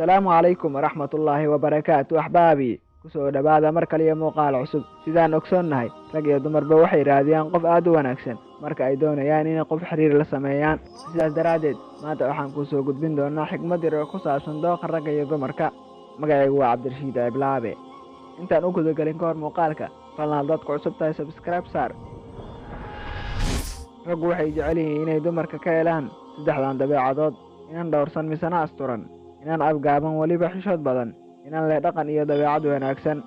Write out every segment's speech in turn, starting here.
Asalaamu calaykum waraxmatullaahi wabarakaatu. Axbaabi, kusoo dhowaada mar kaliya muuqaal cusub. Sidaan ogsoonnahay, rag iyo dumarba waxay raadiyaan qof aad u wanaagsan marka ay doonayaan inay qof xiriir la sameeyaan. Sidaas daraaddeed, maanta waxaan kuu soo gudbin doonaa xikmad yar oo ku saabsan dooqa ragga iyo dumarka. Magacaygu waa Cabdirashiid Ceeblaabe. Intaan u gudagelin ka hor muuqaalka, falna haddaad ku cusub tahay, subscribe saar. Raggu waxay jecel yihiin inay dumarka ka helaan saddexdan dabeecadood: inan dhowrsan misena asturan, inan afgaaban weliba xishood badan, inan leh dhaqan iyo dabeecad wanaagsan.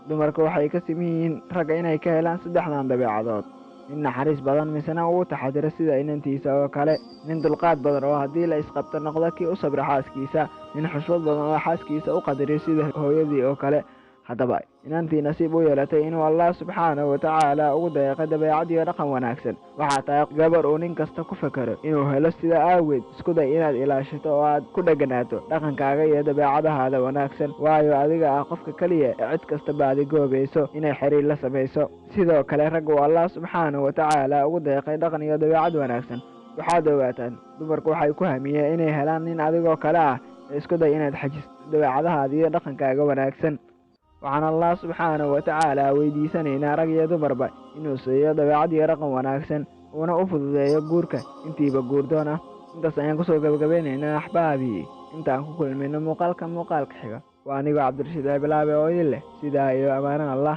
Dumarku waxay ka siman yihiin ragga inay ka helaan saddexdan dabeecadood: nin naxariis badan misena ugu taxadira sida inantiisa oo kale, nin dulqaad badan oo haddii la isqabto noqda kii u sabra xaaskiisa, nin xushmad badan oo xaaskiisa u qadariyo sida hooyadii oo kale. Haddaba, inantii nasiib u yeelatay inuu Allah subxaanahu watacaala ugu deeqay dabeecad iyo dhaqan wanaagsan, waxaa tahay gabar uu nin kasta ku fekero inuu helo. Sida aageed, isku day inaad ilaashato oo aad ku dheganaato dhaqankaaga iyo dabeecadahaada wanaagsan, waayo adiga ah qofka keliya ee cid kasta baadigoobayso inay xiriir la samayso. Sidoo kale, ragga uu Allah subxaanahu watacaala ugu deeqay dhaqan iyo dabeecad wanaagsan, waxaad ogaataan dumarku waxay ku hamiyeen inay helaan nin adigoo kale ah. Ee isku day inaad xajisto dabeecadahaada iyo dhaqankaaga wanaagsan. Waxaan Allah subxaanahu watacaala weydiisanaynaa rag iyo dumarba inuu siiyo dabeecad iyo dhaqan wanaagsan, uuna u fududeeyo guurka intiiba guurdoon ah. Intaas ayaan kusoo gabagabeynaynaa, axbaabii. Intaan ku kulmayno muuqaalka muuqaalka xiga, waa anigoo Cabdirashiid Ceeblaabe oo idin leh sidaa iyo ammaano Allah.